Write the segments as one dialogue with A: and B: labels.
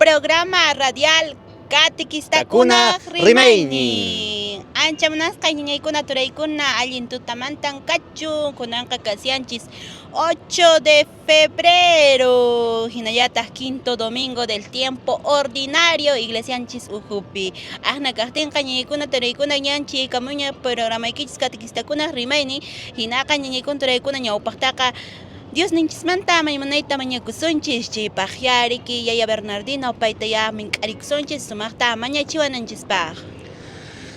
A: Programa radial Katikistakuna Rimaynin. Ancha munasqa ñañaykuna turaykuna allin tutamantan kachun kunanqa kasianchis 8 de febrero hinallataq quinto domingo del tiempo ordinario iglesianchis uhupi. Aqna kaqtinqa ñañaykuna turaykuna ñanchi kamuña programaykichis Katikistakuna Rimaynin hinaqa ñañaykuna turaykuna ñawpaqtaqa Dios ninchismanta maymunayta mañakusunchis chaypaq ya riki yaya Bernardino payta ya mink'arikusunchis sumaqta mañachiwananchispaq.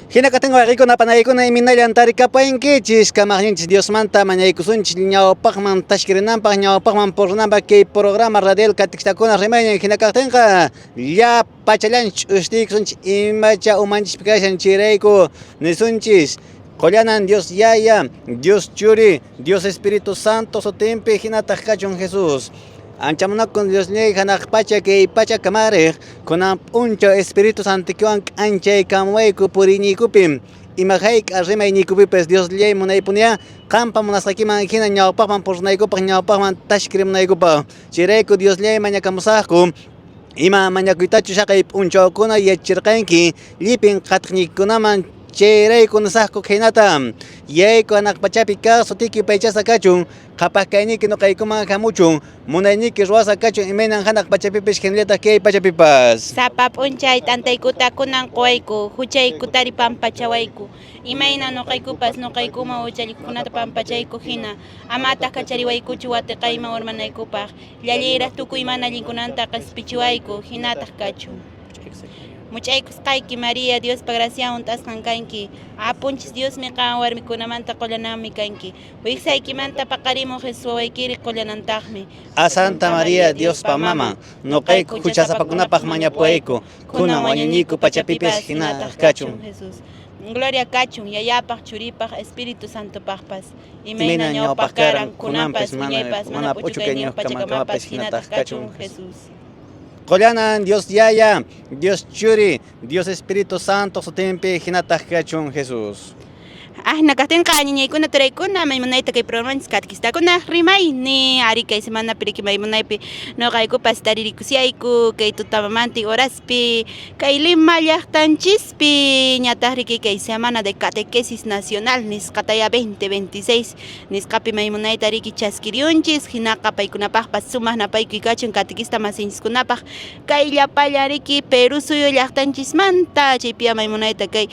B: Hina katinqa wayqiykuna panaykuna imaynallan tarikapayankichis kamaqninchis Diosmanta mañaykusunchis ñawpaqman tashkirinanpaq ñawpaqman purinanpaq kay programa radial katikistakuna rimaynin hina kaqtinqa llapachallan ch'ustiykusunchis imacha umanchispi kashan chayrayku nisunchis Qollanan Dios Yaya, Dios Churi, Dios Espíritu Santo sutinpi hinataq kachun Jesús. Ancha munakun Diosllay hanaq pacha kay pacha kamariq kunan p'unchaw Espíritu Santoykiwan k'anchaykamuwayku puriyniykupi ima hayk'a rimayniykupipas Diosllay munaypuniyá qampa munasqaykiman hina ñawpaqman purinaykupaq ñawpaqman tashkirimunaykupaq chayrayku Diosllay mañakamusaqku ima mañakuytachus haqay p'unchawkuna yachachirqanki llipin qatiqniykunaman chayrayku nisaqku khaynata yayku hanaq pachapi kaq sutiyki paychasqa kachun qhapaq kayniyki nuqaykuman hamuchun munayniyki ruwasqa kachun imaynan hanaq pachapipis hinallataq kay pachapipas.
A: Sapa p'unchay t'antaykuta kunan quwayku, huchaykutari pampachawayku, imayna nuqaykupas nuqaykuman huchallikuqkunata pampachayku hina, amataq kachariwaykuchu watiqayman urmanaykupaq, Llalliyraq tukuy mana allinkunanta qespichiwayku, hinataq kachun. Much'aykusqayki María, Diospa gracian hunt'asqan kanki. Apunchis Diosmi qan warmikunamanta qollananmi kanki. Wiksaykimanta paqarimuq Jesús wawaykiri qollanantaqmi.
B: A Santa María, Diospa maman, noqayku huchasapakunapaq mañapuwayku, kunan wañuñiyku pachapipis hinataq kachun.
A: Jesús. Gloria kachun, Yayapaq, Churipaq, Espíritu Santopaqpas.
B: Imayna ñawpaq karan, kunanpas, wiñaypas, mana p'uchukayniyuq pachakamapas hinataq kachun
A: Jesús.
B: Qollanan Dios Yaya, Dios Churi, Dios Espíritu Santo sutinpi hinataq kachun Jesús.
A: Ahna kaqtinqa ñañaykuna turaykuna maymunayta kay programanchis katkistakuna rimayni ari kay semanapi riki maymunaypi noqaykupas taririkusyayku kay tutamamantin horaspi kay Lima llaqtanchispi ñataq riki kay semana de catequesis nacional nisqataya 2026 nisqapi maymunayta riki chaskiriunchis hinaqa paykunapaqpas sumaq napaykuy kachun catequista masinchiskunapaq kay llapalla riki Perú suyu llaqtanchismanta chaypiya maymunayta kay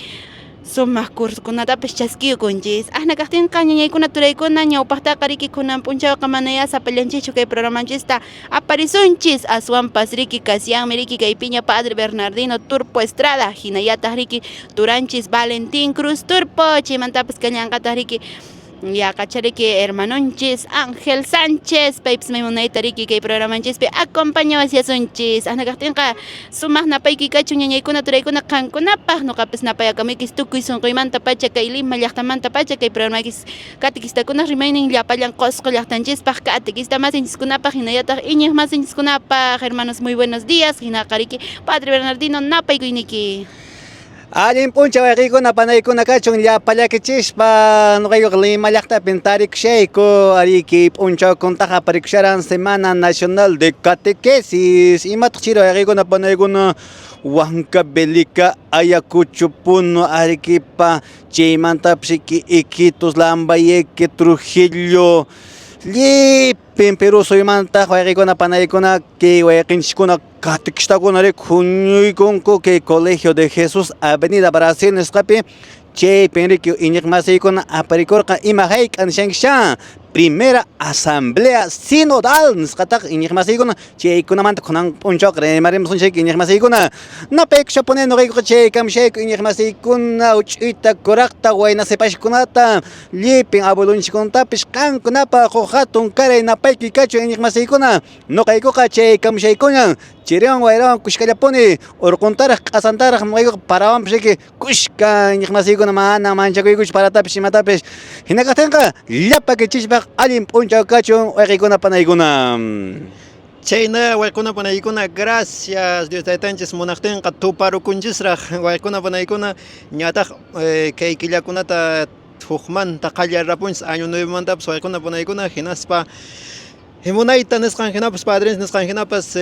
A: sumaq cursokunatapas chaskiyukunchis. Ahna kaqtinqa ñañaykuna turaykuna ñawpaqtaqa riki kunan p'unchawqa manayá sapallanchischu kay programanchista aparisunchis aswanpas riki kasyanmi riki kaypiña Padre Bernardino Turpo Estrada hinallataq riki turanchis Valentín Cruz Turpo chaymantapas kallanqataq riki yaqachariki hermanonchis Ángel Sánchez paypis maymunayta riki kay programanchispi acompañawasyasunchis ahna kaqtinqa sumaq napaykuy kachun ñañaykuna turaykuna qankunapaq noqapis napayakamuykichis tukuy sunquymanta pacha kay Lima llaqtamanta pacha kay programakis katikistakuna rimaynin llapallan Qosqo llaqtanchispaq katikista masinchiskunapaq hinallataq iñiq masinchiskunapaq hermanos muy buenos días hinaqa riki Padre Bernardino napaykuyniki.
B: Allin p'unchaw wayqiykuna panaykuna kachun llapallakichispa noqaykuqa Lima llaqtapin tarikushayku ariki p'unchawkuntaqa aparikusharan Semana Nacional de Catequesis imataq chiri wayqiykuna panaykuna Huancavelica Ayacucho Puno Arequipa chaymantapis Iquitos Lambayeque Trujillo llipin Perú suyumantaq wayqiykuna panaykuna kay wayqinchiskuna Katikishtakuna huñuykunku kay Colegio de Jesús Avenida Brasil nisqapi chaypin riki iñiqmasiykuna aparikurqa ima hayk'a nishankisha primera asamblea sinodal nisqataqa iñiqmasiykuna chaykunamanta kunan p'unchawqa rimarimusunchik iñiqmasiykuna napaykushapuni nuqaykuqa chaykamshayku iñiqmasiykuna huch'uyta kuraqta wayna sipaskunata llipin abuelonchikkunatapis qankunapaq huk hatun karay napaykuy kachun iñiqmasiykuna Noqaykuqa chaykamushaykuñan chiriwan wayrawan kushkallapuni urquntaraq q'asantaraq noqaykuqa parawanpis riki kushka iñiqmasiykuna mana manchakuykuchu paratapis imatapis hina kaqtinqa llapa kichispaq allin p'unchaw kachun wayqiykuna panaykuna.
C: Chayna wayquna panaykuna gracias Dios taytanchis munaqtinqa tuparukunchisraq wayquna panaykuna ñataq kay killakunata hukmanta qallarirapunchis año nuevomantapas wayquna panaykuna hinaspa Munayta nisqan hinapas, padrenchis nisqan hinapas.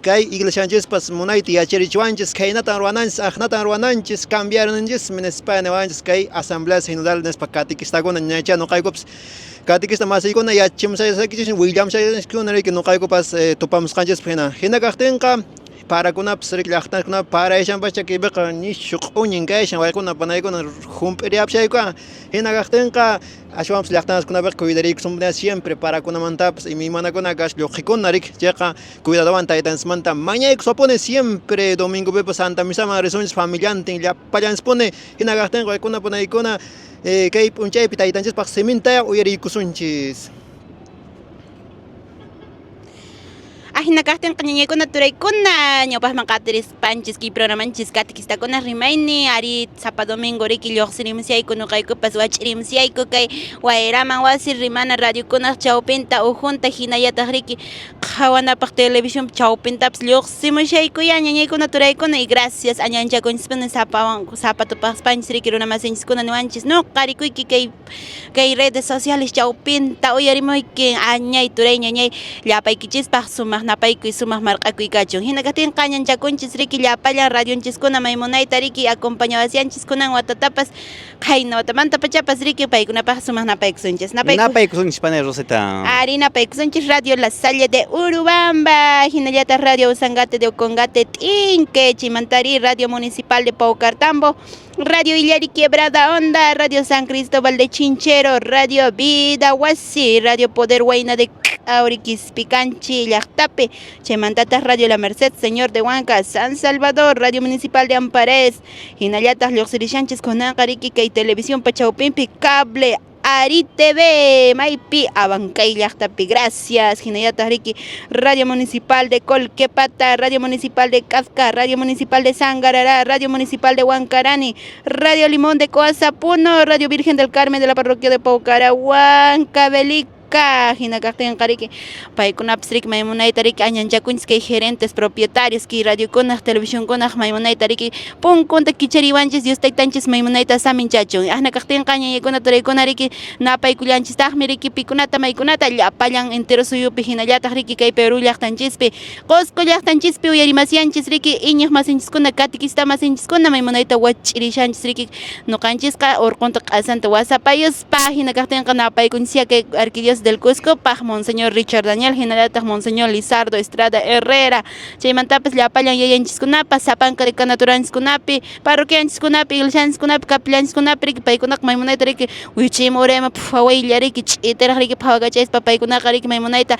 C: Kay iglesianchispas munayta yacharichiwanchis, khaynatan ruwananchis, aqnatan ruwananchis, cambiarnanchismi nispa niwanchis kay asamblea sinodal nispa catequistakuna ñacha nuqaykupas catequista masiykuna yachachimusaykichis willamsaykichiskuna riki nuqaykupas tupamusqanchispa hina. Hina kaqtinqa parakunapas riki llaqtakunapi parayashanpacha kaypiqa nishu q'uñin kayshan waykuna panaykuna hump'iriyapshaykuqa. Hina kaqtinqa ashwanpas llaqtanaskunapiqa cuidariykusunpuni siempre parakunamantapas imaymanakuna kashan lluqhikuna riki chayqa cuidadowan taytanchismanta mañaykusapuni siempre domingopipas Santa Misaman risunchis familiantin llapallanchispuni. Hina kaqtinqa waykuna panaykuna kay p'unchaypi taytanchispaq siminta uyariykusunchis.
A: Ajina kaqtinqa ñañaykuna turaykuna ñawpaqman qatirispanchis kay programanchis catequistakuna rimayni ari sapa domingo riki lluqsirimusyayku nuqaykupas wach'irimusyayku kay wayraman wasi rimana radiokunaq chawpinta ujunta hinallataq riki qhawanapaq televisión chawpintapas lluqsimushayku ya ñañaykuna turaykuna y gracias añanchakunchispuni sapawan sapa tupaqspanchis riki runa masinchiskuna niwanchis nuqa rikuyki kay redes sociales chawpinta uyarimuyki añay turay ñañay llapaykichispaq sumaq napaykuy sumaq marq'akuy kachun. Hina kaqtinqa añanchakunchis riki llapallan radionchiskuna maymunayta riki acompañawasianchis kunan watatapas qayna watamanta pachapas riki paykunapaq sumaq napaykusunchis.
B: Napaykusunchis panay Rosita.
A: Ari napaykusunchis Radio La Salle de Urubamba, hinallataq Radio Usangate de Ocongate T'inque, Chimantari Radio Municipal de Paucartambo, Radio Illari Quebrada Onda, Radio San Cristóbal de Chinchero, Radio Vida Huasi, Radio Poder Huayna de Auriquispicanchi, llaqtapi, chaymantataq Radio La Merced, Señor de Huanca, San Salvador, Radio Municipal de Amparés, hinallataq lluqsirishanchis kunanqa riki kay televisión pachawpinpi cable Ari TV, Maypi, Abancay llaqtapi, gracias. Hinallataq riki Radio Municipal de Colquepata, Radio Municipal de Kafka, Radio Municipal de Sangarará, Radio Municipal de Huancarani, Radio Limón de Coazapuno, Radio Virgen del Carmen de la Parroquia de Paucara, Huancavelica. Hina kaqtinqa riki paykunapas riki maymunayta riki añanchakunchis kay gerentes propietarios kay radiokunaq televisionkunaq maymunayta riki punkunta kichariwanchis Dios taytanchis maymunayta saminchachun. Ahna kaqtinqa ñañaykuna turaykuna riki napaykullanchistaqmi riki pikunata maykunata llapallan entero suyupi hinallataq riki kay Perú llaqtanchispi Qusqu llaqtanchispi uyarimasianchis riki iñiq masinchiskuna catequista masinchiskuna maymunayta wach'irishanchis riki nuqanchisqa urqunta q'asanta wasapayuspa. Hina kaqtinqa napaykunchis kay arquidiócesis del Cusco paq Monseñor Richard Daniel hinallataq Monseñor Lizardo Estrada Herrera, chaymantapas llapallan yayanchiskunapas sapanka decanaturanchiskunapi parroquianchiskunapi iglesianchiskunapi capillanchiskunapi riki paykunaqa maymunayta riki wichiyma urayma phawaylla riki ch'itiraq riki phawakachayaspa paykunaqa riki maymunayta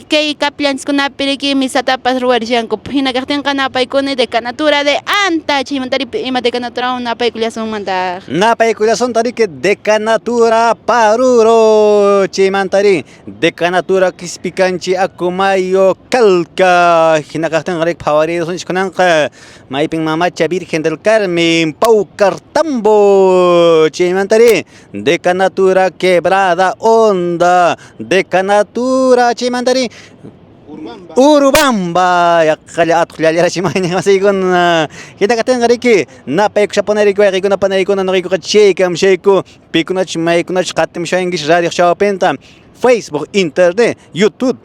A: kay capillanchiskunapi riki misatapas ruwarishanku. Hina kaqtinqa napaykuni decanatura de Anta, chaymanta ima decanaturawan napaykullasunmantaq.
B: Napaykullasunta riki decanatura Paruro, chaymanta decanatura Quispicanchi Acomayo Calca, hina kaqtinqa riki phawarisunchis kunanqa maypin mamacha Virgen del Carmen Paucartambo, chaymantari decanatura Quebrada Onda, decanatura chaymantari Urubamba, yaqalla atuqllallarachimani masiykuna. Hina kaqtinqa riki napaykushapunariki wayqiykuna panaykuna nuqaykuqa chaykamshayku pikunachus maykunachus qatimushayankichis radio chawpinta Facebook, Internet, YouTube,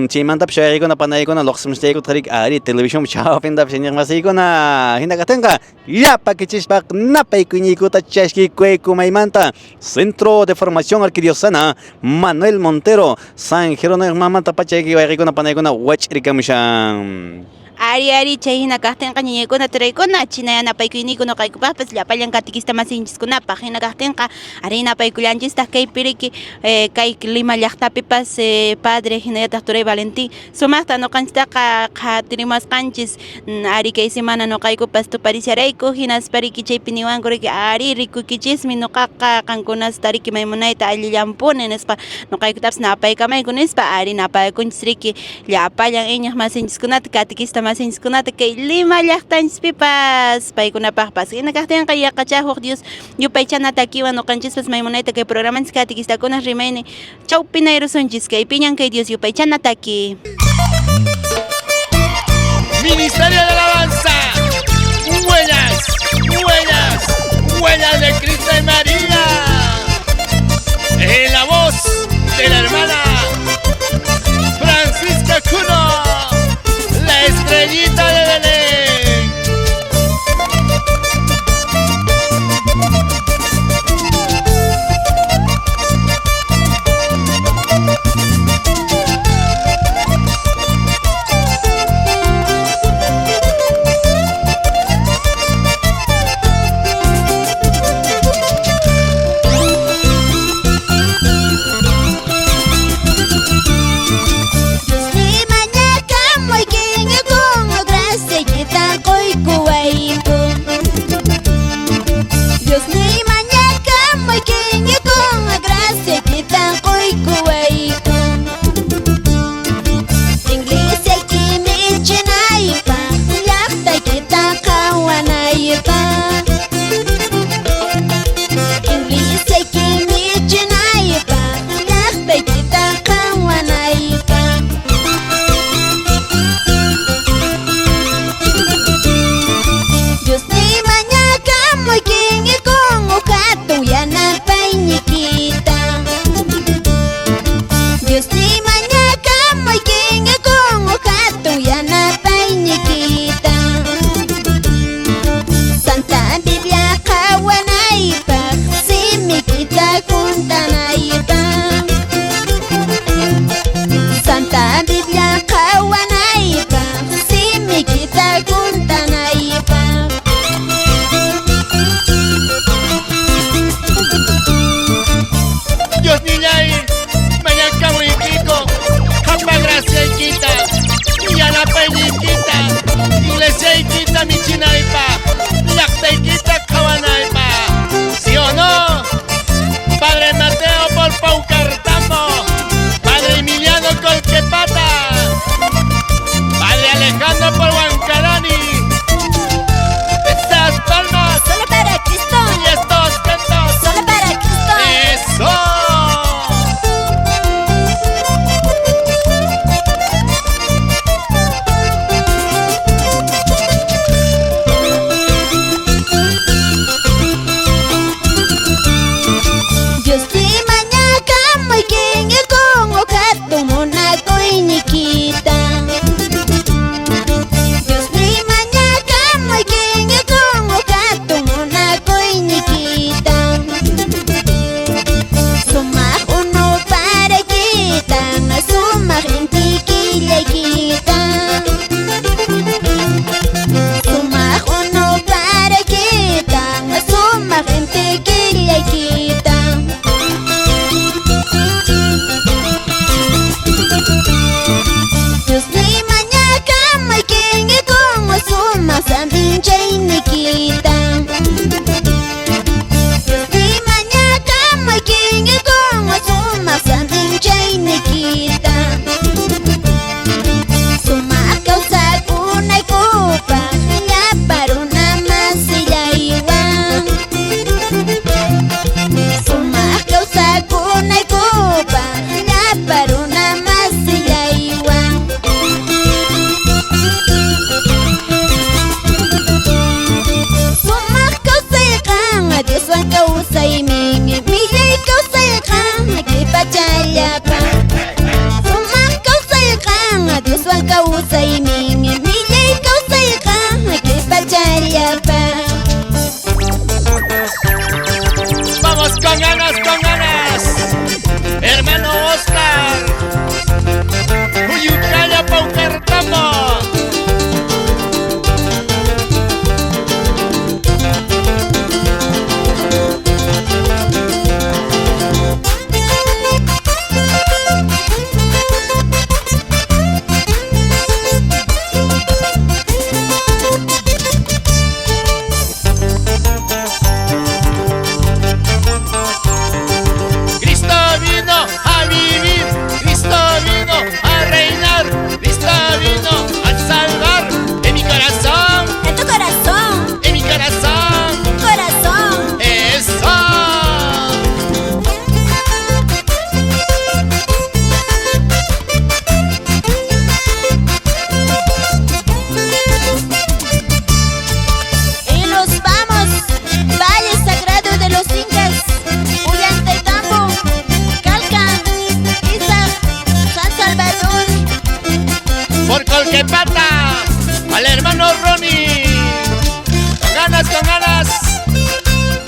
B: chaymantapas wayqiykuna panaykuna luqsimushaykutaq riki ari televisión chawpintapas iñiq masiykuna. Hina kaqtinqa llapakichispaq napaykuyñiykuta chaskikuyku maymanta Centro de Formación Arquidiocesana Manuel Montero San Jerónimo mamanta pachayki wayqiykuna panaykuna wach'irikamushan.
A: Ari ari chay hina kaqtinqa ñañaykuna turaykuna chinaya napaykuyniyku nuqaykupaqpas llapallan catequista masinchiskunapaq. Hina kaqtinqa ari napaykullanchistaq kaypi riki kay Lima llaqtapipas padre hinallataq turay Valentín sumaqta nuqanchistaqa qhatirimusqanchis ari kay semana nuqaykupas tuparisharayku hinaspa riki chaypi niwanku riki ari rikuykichismi nuqaqa qankunasta riki maymunayta allillampuni nispa nuqaykutapas napaykamayku nispa ari napaykunchis riki llapallan iñiq masinchiskunata catequista masinchiskunata kay Lima llaqtanchispipas paykunapaqpas. Hina kaqtinqa yaqacha huk Dios yupaychana takiwan nuqanchispas maymunayta kay programanchis catequistakuna rimayni chawpinayrusunchis kay piñan kay Dios yupaychana taki.
D: Ministerio de Alabanza, huellas, huellas, huellas de Cristo y María. En la voz de la hermana Francisca Cuno, la Colquepata, al hermano Ronnie. Con ganas, con ganas.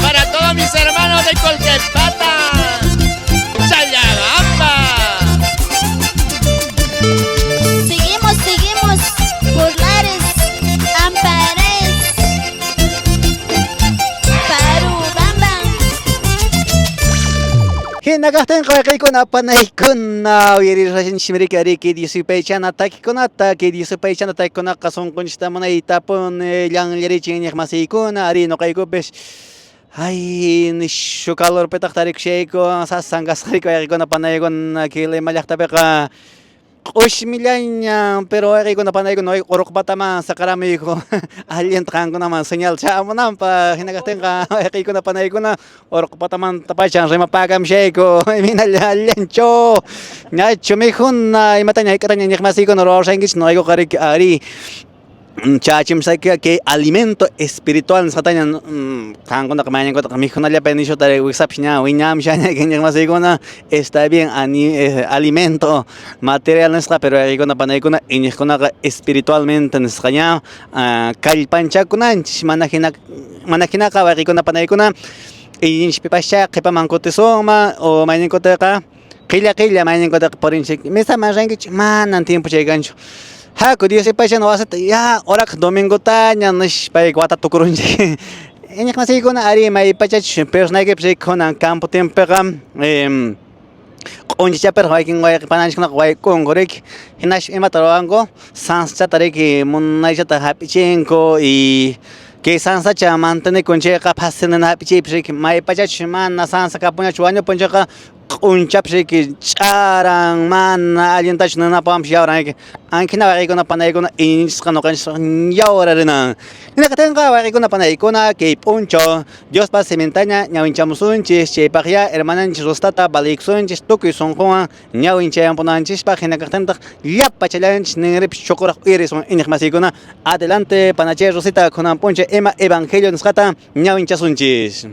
D: Para todos mis hermanos de Colquepata. Chayabamba.
E: Seguimos, seguimos por Lares, Ampares, Parubamba.
B: Hina kaqtinqa wayqiykuna panaykuna uyarirqashinchikmi riki Dios yupaychana takikunata kay Dios yupaychana takikunaqa sunqunchikta munaytapuni llanllarichin iñiq masiykuna ari nuqaykupis ay nishu calorpitaq tarikushayku sasan kasqariki wayqiykuna panaykuna kay Lima llaqtapiqa q'ushmillaña pero wayqiykuna panaykuna urqupataman saqaramuyku allinta qankunaman señal chamunanpaq hina kaqtinqa wayqiykuna panaykuna urqupatamantapachan rimapakamushayku imaynalla allinchu ñachu mikhuna imataña hayk'ataña iñiq masiykuna ruwashankichik nuqaykuqa riki ari chachimusayki kay alimento espiritual nisqataña qankunaqa mañankutaqa mikhunallapi nishuta wiksapish ña wiñamushaña iñiq masiykuna está bien alimento material nisqa pero wayqiykuna panaykuna iñiqkunaqa espiritualmente nisqa ña kallpanchakunanchik mana hina mana hinaqa wayqiykuna panaykuna iñinchikpipashcha qhipaman kutisunman o mayninkutaqa qilla qilla mayninkutaqa purinchik misaman rinkichik manan tiempo chay kanchu haku Dios yupaychana wasita ya horaqa domingotaña nishpayki wata tukurunchik iñiq masiykuna ari maypachachus personaykipas riki kunan campo tiempopiqa q'unchichapiraq wakin wayqi pananchikkunaqa wayk'unku riki hinaspa imata ruwanku sansachata riki munaychata hap'ichinku y kay sansacha mantenekun chayqa phasi nina hap'ichiypis riki maypachachus mana sansa kapunñachu wañupun chayqa q'unchapis riki ch'aran mana allintachu ninapawanpis yawran riki ankhina wayqiykuna panaykuna iñinchisqa ñuqanchis yawrarinan hinaqtinqa wayqiykuna panaykuna kay p'unchaw Diospa simintaña ñawinchamusunchis chaypaqya hermananchis Rositata valiykusunchis tukuy sunqunwan ñawinchayampunanchispaq hina kaqtintaq llapa challanchis ninripis chuquraq uyarisun iñiq masiykuna adelante panachay Rosita kunan p'unchay ima evangelio nisqata ñawinchasunchis.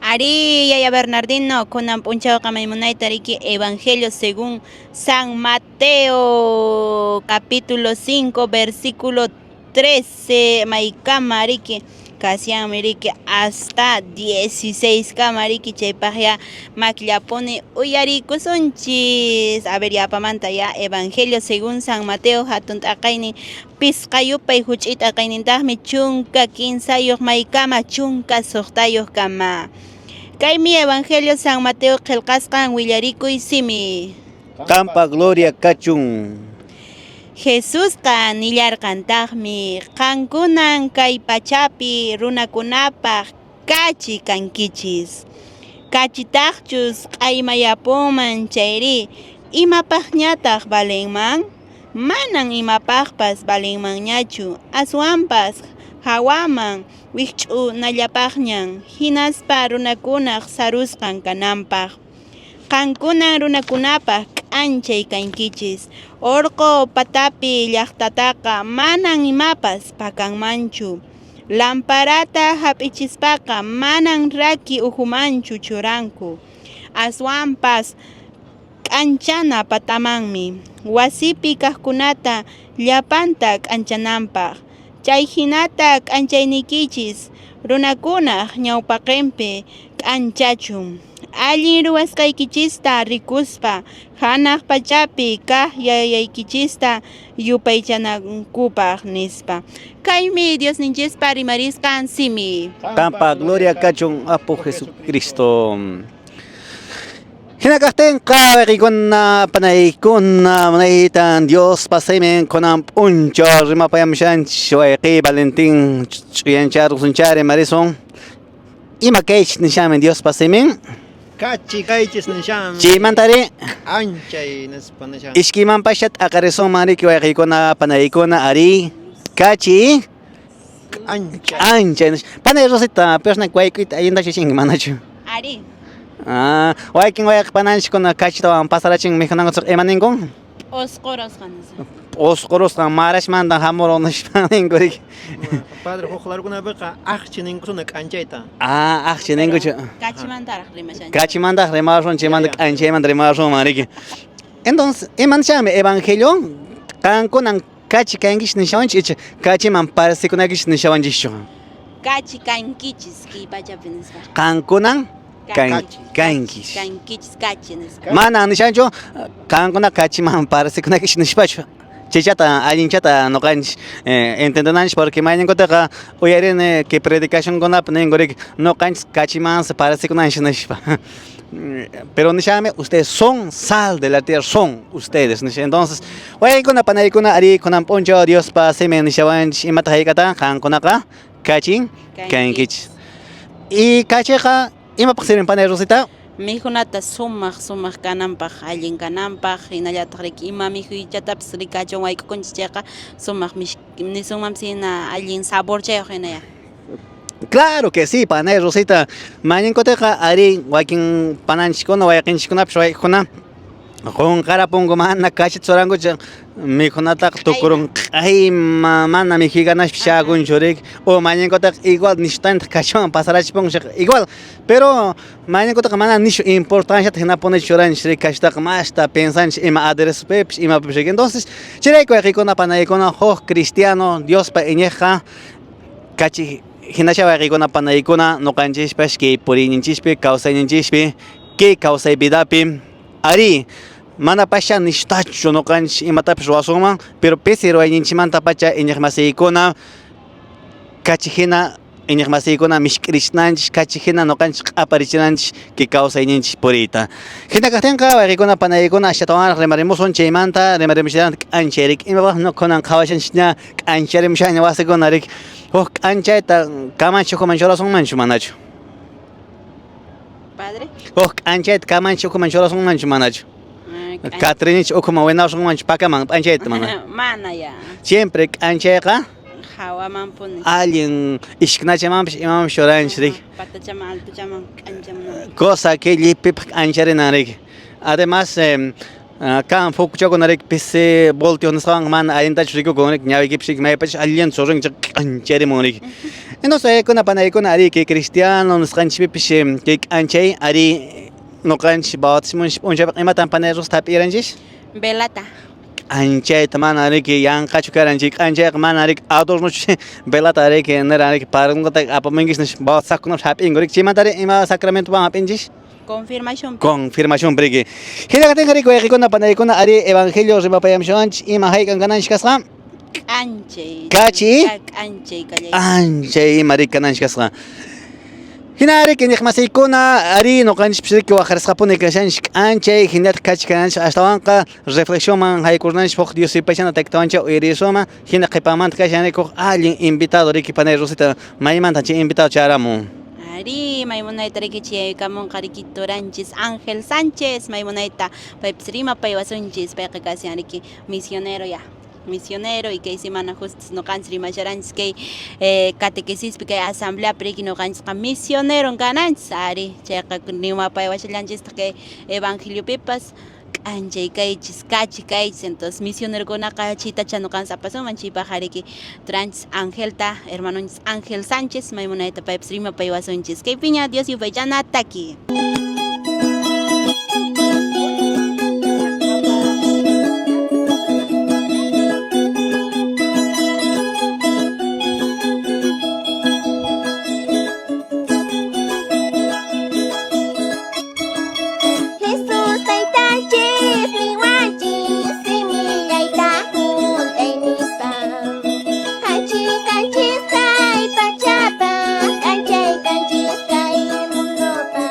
A: Ari, Yaya Bernardino, kunan p'unchawqa maymunayta riki Evangelio según San Mateo, capítulo 5, versículo 13, maykama riki, kasyanmi riki hasta 16 kama riki, chaypaqya makllapuni uyarikusunchis. A ver, yapamanta ya Evangelio según San Mateo hatun t'aqaynin pisqa yupay huch'uy t'aqaynintaqmi 13 maykama 16 kama. Kaymi Evangelio San Mateo qillqasqan willarikuy simi.
B: Qampa gloria kachun.
A: Jesusqa nillarqantaqmi qankunan kay pachapi runakunapaq kachi kankichis. Kachitaqchus q'aymayapunman chayri imapaqñataq valenman? Manan imapaqpas valenmanñachu, aswanpas hawaman wikch'unallapaqñan hinaspa runakunaq sarusqan kananpaq. Qankunan runakunapaq k'anchay kankichis. Urqu patapi llaqtataqa manan imapas pakanmanchu. Lamparata hap'ichispaqa manan raki ukhumanchu churanku. Aswanpas k'anchana patamanmi, wasipi kaqkunata llapanta k'anchananpaq. Chay hinata k'anchayniykichis runakunaq ñawpaqinpi k'anchachun. Allin ruwasqaykichista rikuspa hanaq pachapi kaq yayaykichista yupaychanankupaq nispa. Kaymi Diosninchispa rimarisqan simi.
B: Qampa gloria kachun Apu Jesucristo. Hina kaqtinqa wayqiykuna panaykuna munaytan Diospa simin kunan p'unchaw rimapayamushanchis wayqiy Valentín ch'uyancharqusunchari marison. Ima kaychis nishanmi Diospa simin?
C: Kachi kaychis nishan.
B: Chaymantari
C: Anchay nispa nishan.
B: Ishkaymanpasha t'aqarisunman riki wayqiykuna panaykuna ari kachi
C: Anchay.
B: anchay panay Rosita persona wayk'uyta allintachu yachanki manachu?
A: Ari.
B: Ah, wakin wayqi pananchiskuna kachitawan pasarachin mikhunankuchaq ima ninkun?
A: Osqurusqa nispa.
B: Osqurusqa marashmanta hamurun nispa ninku riki.
C: Padre huk larukunapiqa aqchi ninkusuna k'anchayta.
B: Ah, aqchi ninkuchu.
A: Kachimantaraq rimashanchik.
B: Kachimantaq rimasun, chaymanta k'anchaymanta rimasunman riki. Entonces, imanchanmi evangelio? Qankunan Kachi kankichis nishawanchis icha kachiman parecikunaykichis nishawanchischu?
A: Kachi kankichis kay pachapi nispa.
B: Qankunan
A: Kachi.
B: kankichis.
A: Kankichis kachi nispa.
B: Mana nishanchu qankuna kachiman parecikunaykichis nishpachu. Chaychata allinchata noqanchis entendenanchis porque mayninkupiqa uyarini kay predicacionkunapi ninku riki noqanchis kachimansi parecikunanchis nishpa. Pero nishanmi ustedes son sal de la tierra, son ustedes nisha. Entonces, waykuna panaykuna ari kunan p'unchaw Diospa simin nishawanchis imata hayk'atan qankunaqa kachin kankichis. Y kachiqa imapaq sirven panay Rosita?
A: Mikhunata sumaq sumaq kananpaq, allin kananpaq, hinallataq riki ima mikhuychatapis rikachiwan wayk'ukunchis chayqa sumaq nisunmanpis hina allin saborchayuq hina ya.
B: Claro que sí, panay Rosita. Mañankutiqa ari wakin pananchiskuna wayqinchikkunapis wayk'ukuna qunqarapunku mana kachita churankuchu mikhunataqa tukurun q'ayma mana mikhuykanashpa shakunchu riki o mañankutiqa igual nishutantaq kachiwan pasarachipunku chayqa igual pero mañankutiqa mana nishu importanciata hinapunichu churanchis riki kachitaqa masta pensanchis ima aderezopipis imapipis riki. Entonces chayrayku wayqiykuna panaykuna huk cristiano Diospa iñiqqa kachi hinasha wayqiykuna panaykuna noqanchispas kay puriyninchispi kawsayninchispi kay kawsay vidapi ari mana pasha nishtachu noqanchis imatapis ruwasunman pero pisi ruwayninchikmantapacha iñiqmasiykuna kachi hina iñiqmasiykuna mishk'irichinanchis kachi hina noqanchis q'aparichinanchis kay kawsayninchis puriyta. Hina kaqtinqa wayqiykuna panaykuna ashatawanraq rimarimusun chaymanta rimarimushallanqa k'anchay riki imapaq kunan qhawashanchis ña k'ancharimushaña wasikuna riki huk k'anchayta kamanchik ukhuman churasunmanchu manachu?
A: Padre?
B: Huk k'anchayta kamanchik ukhuman churasunmanchu manachu? Catrinicha ukhuman winasunmanchu pakaman p'anchayta mana?
A: Mana ya.
B: Siempre k'anchayqa
A: hawamanpuni.
B: Allin ishknachamanpis imamanpis churanchis riki.
A: Patachaman altochaman k'anchaman.
B: Cosa que llipipaq k'ancharinan riki. Además kan fokuchakuna riki pisi voltio nisqawan mana allintachu rikukun riki ñawiykipish riki maypachis allinta surrinchik k'ancharimun riki. Entonces kuna panaykuna ari kay cristiano nisqanchispipish kay k'anchay ari noqanchis bautismonchis p'unchaypiqa imatan panay Rosa hap'iranchis?
A: Velata.
B: K'anchayta mana riki yanqachu karan chay k'anchayqa mana riki adornochu velata riki niran riki parunqata apamunkichis nish bautizakunapish hap'inku riki chaymanta ari ima sacramentowan hap'inchis?
A: Confirmación.
B: Confirmación riki. Hina kaqtinqa riki wayqikuna panaykuna ari evangelio rimapayamushawanchis ima hayk'an kananchis kasqa?
A: K'anchay.
B: Kachi?
A: K'anchay kallay.
B: K'anchay ima riki kananchis kasqa. Hina riki iñiqmasiykuna ari noqanchispis riki waqarisqapuni kashanchis k'anchay hinallataq kachi kananchis astawanqa reflexionman haykurnanchis huk Dios yupaychana taytawanchik uyarisuma hina qhipanmanta kashan riki huk allin invitado riki panay Rosita maymanta chay invitado chayaramun.
A: Ari maymunayta riki chayaykamunqa riki turanchis Ángel Sánchez maymunayta paypis rimapaywasunchis payqa kashan riki misionero ya. Misionero y kay semana justos noqanchis rimasharanchis kay catequesispi kay asambleapi riki noqanchisqa misionero kananchis ari chayqa rimapaywashallanchistaq kay evangeliopipas k'anchay kaychis kachi kaychis entonces misionerokunaqa chaytacha noqanchis apasunman chaypaq riki turanchis Angelta hermanonchis Ángel Sánchez maymunayta paypis rimapaywasunchis kaypiña Dios yupaychana taki.
E: Jesús taytanchis niwanchis simillayta hunt'ay nispa Kachi kanchis kay pachapa k'anchay kanchis kay mundopa.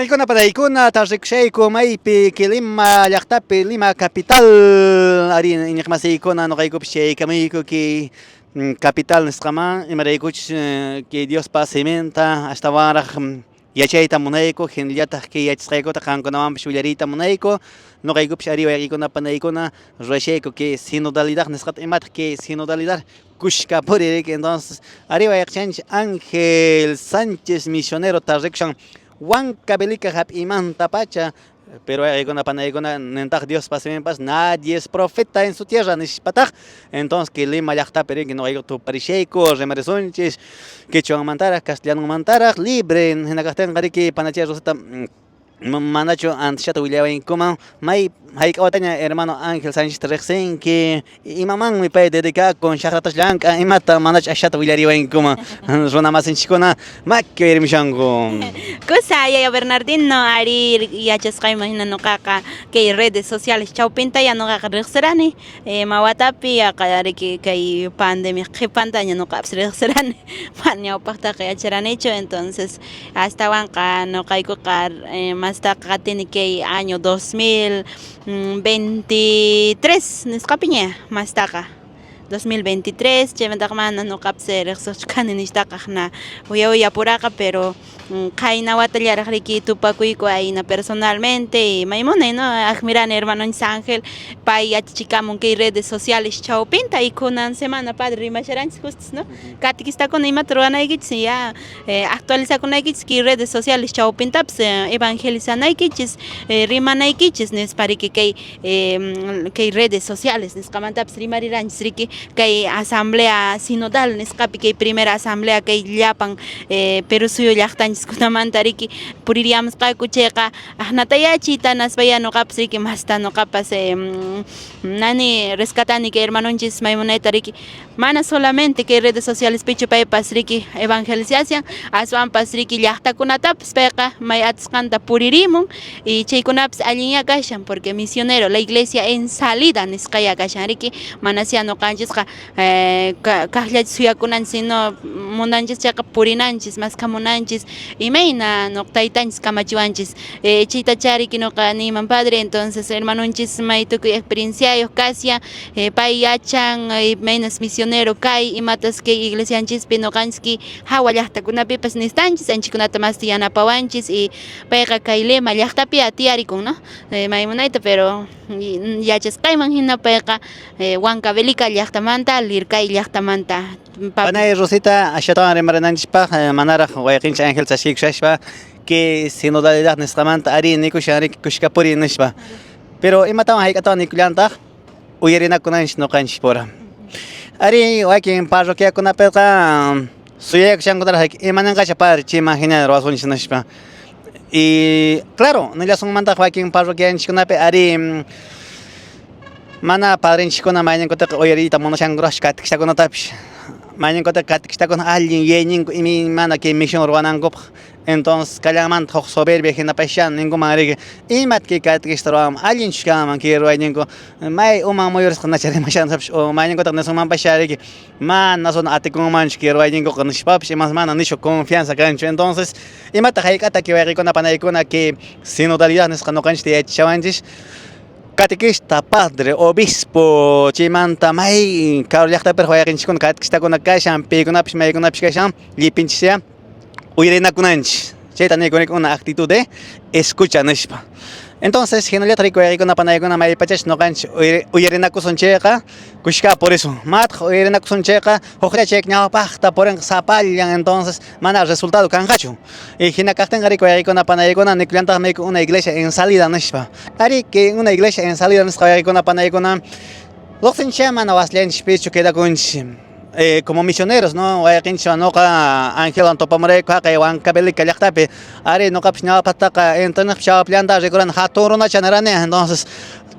B: Wayqikuna panaykuna tarikushayku maypi kay Lima llaqtapi Lima capital ari iñiqmasiykuna nuqaykupas chaykamuyku kay capital nisqaman imaraykuchus kay Diospa siminta astawanraq yachayta munayku hinallataq kay yachasqaykuta qankunawanpas willariyta munayku nuqaykupas ari wayqikuna panaykuna ruwashayku kay sinodalidad nisqata imataq kay sinodalidad kushka puri riki entonces ari wayqichanchik Ángel Sánchez misionero tarikushan Huancavelica hap'iymantapacha pero wayqikuna panaykuna nintaq Diospa siminpas nadie es profeta en su tierra nispataq entonces kay Lima llaqtapi riki nuqayku tuparishayku rimarisunchis quechuamantaraq castellanomantaraq libre hina kaqtinqa riki panachay Rosita manachu antishata willawaykuman may hayk'a wataña hermano Ángel Sánchezta riqsinki imamanmi pay dedicakun chaqratas llank'an imata manachu ashata willariwaykuman runa masinchikkuna maki uyarimushanku.
A: Kusa yaya Bernardino ari yachasqayman hina nuqaqa kay redes sociales chawpintaya nuqaqa riqsirani mawatapi yaqa riki kay pandemia qhipantaña nuqapas riqsirani mana ñawpaqtaqa yacharanichu entonces astawanqa nuqaykuqa mastaqa qatini kay año 2023 nisqapiña mastaqa 2023 chaymantaqa mana nuqapas riqsiqchu kani nishtaqa na uya uyapuraqa pero qayna watallaraq riki tupakuyku ayna personalmente y may munay no admirani hermanonchis Ángel pay yachachikamun kay redes sociales chawpinta y kunan semana padre rimasharanchis justos no catequistakuna imata ruwanaykichis ya actualizakunaykichis kay redes sociales chawpintapas evangelizanaykichis rimanaykichis nispa riki kay kay redes sociales nisqamantapas rimariranchis riki kay asamblea sinodal nisqapi kay primera asamblea kay llapan Perú suyu llaqtanchiskunamanta riki puririamusqaku chayqa aqnatayachiy tanaspaya nuqapas riki masta nuqapas nani rescatani kay hermanonchis may munayta riki mana solamente kay redes sociales pichu paypas riki evangelización aswanpas riki llaqtakunatapas payqa may atisqanta puririmun y chaykunapas allinya kashan porque misionero la iglesia en salida nisqaya kashan riki manasya nuqanchisqa kaqllachu suyakunanchis sino munanchis chayqa purinanchis maskhamunanchis imayna nuqa taytanchis kamachiwanchis chaytacha riki nuqa niyman padre entonces hermanonchis may tukuy experienciayuq kashan pay yachan imaynas misionero kay imatas kay iglesianchispi nuqanchis hawa llaqtakunapipas necesitanchis anchikkunata masta yanapawanchis y payqa kay Lima llaqtapi tiyarikun no may munayta pero yachasqayman hina payqa Huancavelica llaqtamanta Lircay llaqtamanta.
B: Panay Rosita ashatawan rimarinanchispaq manaraq wayqinchik Ángel chashkiykushaspa kay sinodalidad nisqamanta ari nikushan riki kushkapuri nispa pero imatawan hayk'atawan nikullantaq uyarinakunanchis nuqanchis pura ari wakin parroquiakunapiqa suyakushankutaraq imananqacha padre chayman hina ruwasunchis nispa y claro nillasunmantaq wakin parroquianchikkunapi ari mana padrinchikkuna mayninkutaqa uyariyta munashankuraqchu catequistakunatapish mayninkutaqa catequistakuna allin yuyayninku imaymana kay misión ruwanankupaq entonces kallanmanta huk soberbia hinapascha ninkuman riki imata kay catequista ruwanman allinchu kanman kay ruwayninku may uman muyurisqa nacha rimashantapish o mayninkutaqa nisunmanpascha riki mana suna atikunmanchu kay ruwayninkuqa nishpapish imas mana nishu confianza kanchu entonces imata hayk'ata kay wayqikuna panaykuna kay sinodalidad nisqa nuqanchikta yachashawanchis catequista, padre, obispo, chaymanta may karu llaqtapiraq wayqinchikkuna catequistakuna kashan paykunapish maykunapish kashan llipinchis uyarinakunanchis chayta nikuni una actitud de escucha nispa entonces hinallataq riki wayqikuna panaykuna maypachachus nuqanchik uyarinakusun chayqa kushka purisun mataq uyarinakusun chayqa huklla chay ñawpaqta purinqa sapallan entonces mana resultado kanqachu y hina kaqtinqa riki wayqikuna panaykuna nikullantaqmi una iglesia en salida nispa ari kay una iglesia en salida nisqa wayqikuna panaykuna luqsinchik mana wasillanchikpichu quedakunchik como misioneros no wayqinchik nuqa Angelwan tupamurayku haqay Huancavelica llaqtapi ari nuqapish ñawpaqtaqa internetpi chawpillanta rikurani hatun runacha nirani entonces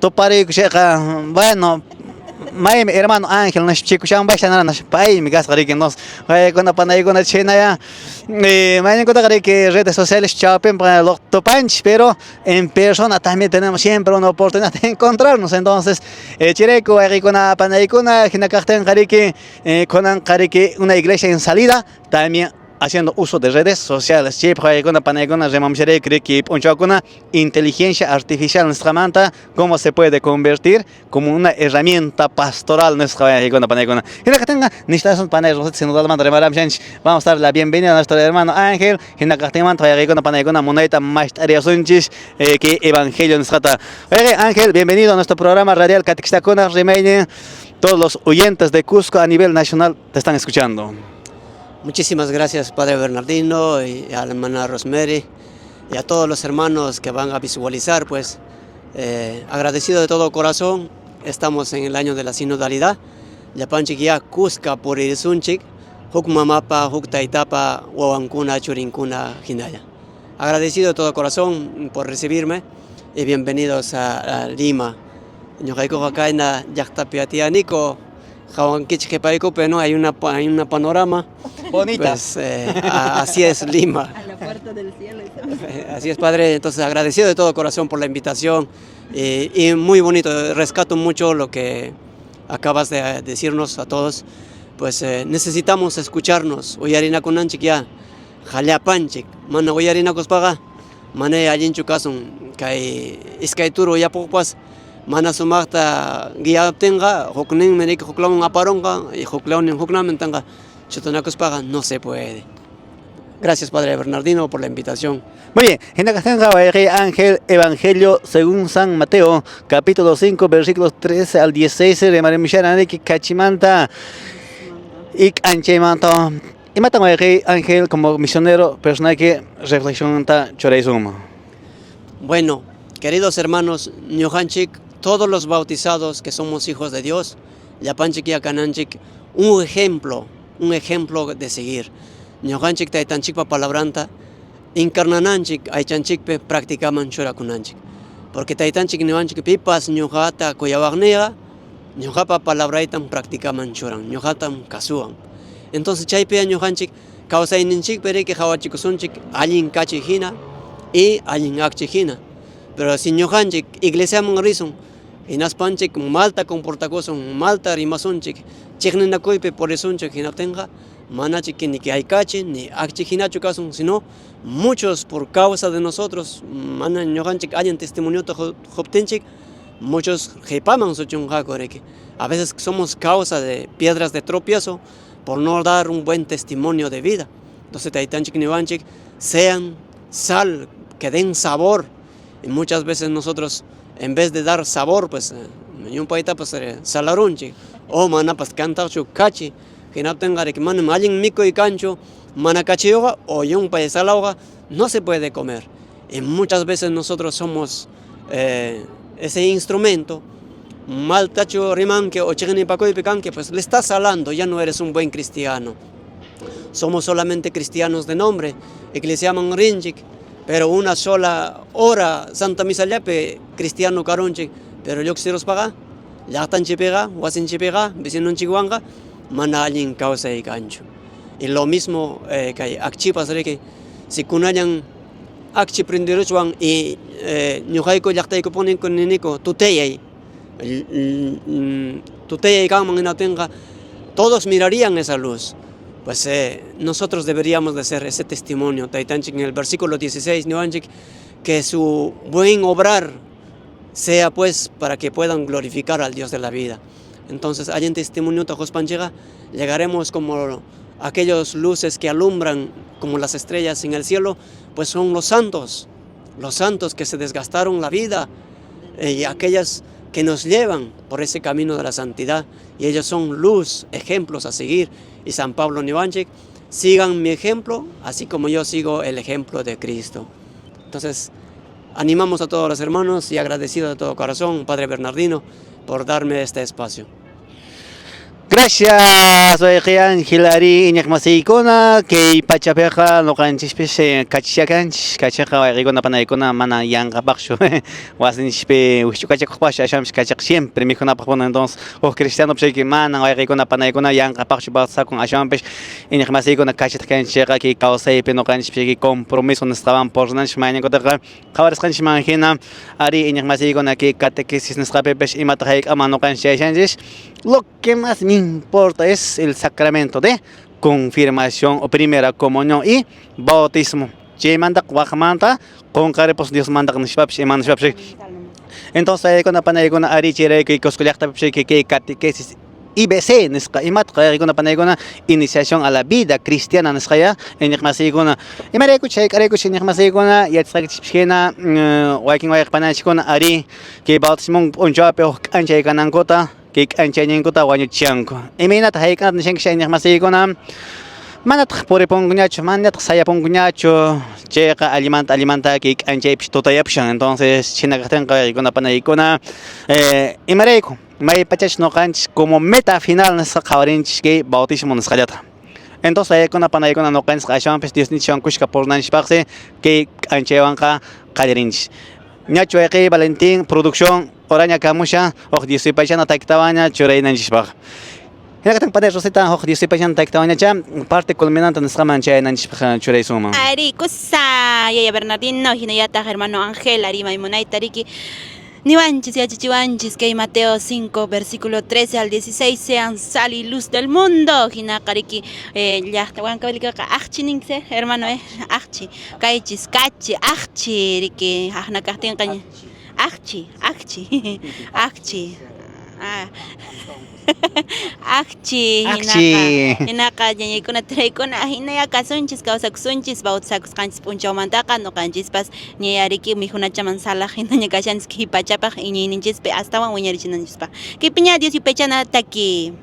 B: tupariyku chayqa bueno maymi hermano Ángel nispa chikushanpascha nirani paymi kasqa riki entonces waykuna panaykuna chhaynaya mayninkutaqa riki redes sociales chawpinpi tupanchik pero en persona también tenemos siempre una oportunidad de encontrarnos entonces chayrayku wayqikuna panaykuna hina kaqtinqa riki kunanqa riki una iglesia en salida también Haciendo uso de redes sociales. Chaypaq waykuna panaykuna rimamusharayku riki p'unchawkuna inteligencia artificial nisqamanta, cómo se puede convertir como una herramienta pastoral nisqa waykuna panaykuna. Hina kaqtinqa nishtasun panay Rosita sinodalmanta rimaramushanchik. Vamos a dar la bienvenida a nuestro hermano Ángel. Hina kaqtinmanta waykuna panaykuna munayta masht'ariyasunchis kay evangelio nisqata. Wayqi Ángel, bienvenido a nuestro programa radial Catequistakuna Rimaynin. Todos los oyentes de Cusco a nivel nacional te están escuchando.
F: Muchísimas gracias, Padre Bernardino, y a la hermana Rosemary, y a todos los hermanos que van a visualizar, pues agradecido de todo corazón. Estamos en el año de la sinodalidad. Llapanchik ya kuska puririsunchik, huk mamapa, huk taytapa, wawankuna, churinkuna, hinalla. Agradecido de todo corazón por recibirme y bienvenidos a Lima. Ñuqaykuqa kayna llaqtapi atiyaniku, qawankichik qhipaykupi, ¿no? Hay una panorama.
B: Bonita.
F: Pues, así es Lima.
A: A la puerta del cielo.
F: Así es, padre. Entonces, agradecido de todo corazón por la invitación y muy bonito. Rescato mucho lo que acabas de decirnos a todos. Pues necesitamos escucharnos. Uyarinakunanchik ya, llapanchik. Mana uyarinakuspaqa, mana allinchu kasun. Kay iskay turu uyapuqpas, mana sumaqta guiaptinqa, hukninmi riki huklawan aparunqa, y huklawnin huknamantanqa chutunakuspaqa no se puede. Gracias, Padre Bernardino, por la invitación.
B: Muy bien, hina kaqtinqa wayqi Ángel, Evangelio según San Mateo, capítulo 5, versículos 13 al 16, rimarimusharan riki kachimanta y k'anchaymanta. Imatan wayqi Ángel como misionero personal que reflexionta churaysunman?
F: Bueno, queridos hermanos, ñuqanchik, todos los bautizados que somos hijos de Dios, llapanchik ya kananchik, un ejemplo de seguir. Ñuqanchik taytanchikpa palabranta encarnananchik aychanchikpi practicaman churakunanchik. Porque taytanchik niwanchik pipas ñuqata kuyawaqniqa ñuqapa palabraytam practicaman churan, ñuqatam kasuwan. Entonces chaypi ñuqanchik kawsayninchikpi riki qhawachikusunchik allin kachi hina y allin akchi hina. Pero si ñuqanchik iglesiaman risun, hinaspanchik malta comportakusun, malta rimasunchik, chiqninakuypi purisunchik hinaptinqa manachik ni que hay kachi ni akchi hinachu kasun, sino muchos por causa de nosotros, mana ñuqanchik allin testimoniota quptinchik, muchos qhipaman suchunqaku riki. A veces somos causa de piedras de tropiezo por no dar un buen testimonio de vida. Entonces taytanchik niwanchik sean sal, que den sabor. Y muchas veces nosotros, en vez de dar sabor, pues, llumpaytapas salarunchik. O manapas kantaqchu kachi, hinaptinqa riki manam allin mikuy kanchu, mana kachiyuqa o llumpay salawqa no se puede comer. Y muchas veces nosotros somos ese instrumento, maltachu rimanki o chiqnipakuypi kanki, pues le estás salando, ya no eres un buen cristiano. Somos solamente cristianos de nombre, iglesiaman rinchik, pero una sola hora Santa Misa llapi cristiano karunchik, pero lluqsiruspaqa llaqtanchikpiqa, wasinchikpiqa, vecinonchikwanqa mana allin kawsay kanchu. Y lo mismo kay akchipas riki, si kunallan akchi prendiruchwan y ñuqayku llaqtaykupuni niniku tutayay, tutayay kanman hinaptinqa todos mirarían esa luz. Pues nosotros deberíamos de ser ese testimonio. Taytanchik en el versículo 16, niwanchik, que su buen obrar sea pues para que puedan glorificar al Dios de la vida. Entonces, allin testimonio quspanchikqa, llegaremos como aquellos luces que alumbran como las estrellas en el cielo, pues son los santos que se desgastaron la vida y aquellas que nos llevan por ese camino de la santidad, y ellos son luz, ejemplos a seguir. Y San Pablo niwanchik, sigan mi ejemplo, así como yo sigo el ejemplo de Cristo. Entonces, animamos a todos los hermanos y agradecido de todo corazón, Padre Bernardino, por darme este espacio.
B: Gracias, wayqi Ángel ari iñiqmasiykuna kay pachapiqa ñuqanchispis kachishakanchik, kachiqa wayqikuna panaykuna mana yanqapaqchu wasinchikpi wikch'ukachakuqpaqchu aswanpis kachiqa siempre mikhunapaq puna. Entonces huk cristiano chayki mana wayqikuna panaykuna yanqapaqchu bautizakun, aswanpis iñiqmasiykuna kachitaq kanchik kay kawsaypi ñuqanchikpi compromiso nisqawan purinanchik mayninkupiqa qhawarisqanchikman hina ari iñiqmasiykuna kay catequesis nisqapipis imataq hayk'aman ñuqanchik chayashanchik. Lo que más me importa es el sacramento de Confirmación o primera comunión y bautismo. Chaymanta waqmanta qunqaripus Diosmanta nishpapish ima nishpapish. Entonces ayaykuna panaykuna ari chayrayku Cusco llaqtapish kay catequesis IBC nisqa imataq waykuna panaykuna iniciación a la vida cristiana nisqaya iñiqmasiykuna imarayku chayk'araykuch iñiqmasiykuna yachasqaykichikpis hina wakin wayqa pananchikkuna ari kay bautismo p'unchawpi huk k'anchay kanankuta kay k'anchayninkuta wañuchishanku imaynataq hayk'anata nishanki chay iñiqmasiykuna manataq puripunkuñachu manataq sayapunkuñachu chayqa allimanta allimanta kay k'anchaypis tutayapushan entonces chhina kaqtinqa waykuna panaykuna imarayku maypachachus ñuqanchis como meta final nisqa qhawarinchis kay bautismo nisqallata entonces ayaykuna panaykuna ñuqanchis aswanpis Diosninchikwan kushka purinanchikpaqsi kay k'anchaywanqa qallarinchis ñachu wayqiy Valentín producción horaña kamushan huk Dios yupaychana takitawanña churaynanchispaq hinakatan panay Rosita huk Dios yupaychana takitawanñacha parte culminante nisqaman chayananchispaq churaysunman.
A: Ari kusa yaya Bernardino hinallataq hermano Ángel ari maymunayta riki niwanchis yachachiwanchis kay Mateo 5 versículo 13 al 16 sean sal y luz del mundo hinaqa riki llaqta Huancavelicaqa aqchi ninchis hermano aqchi kaychis kachi aqchi riki aqna kaqtinqa aqchi aqchi aqchi aqchi hinaqa ñañaykuna turaykuna hinaya kasunchis kawsakusunchis bautizakusqanchis p'unchawmantaqa ñuqanchispas ñayariki mikhunachaman salaq hinaña kashanchis kay pachapaq iñiyninchispi astawan wiñarichinanchispaq kaypiña Dios yupaychana taki.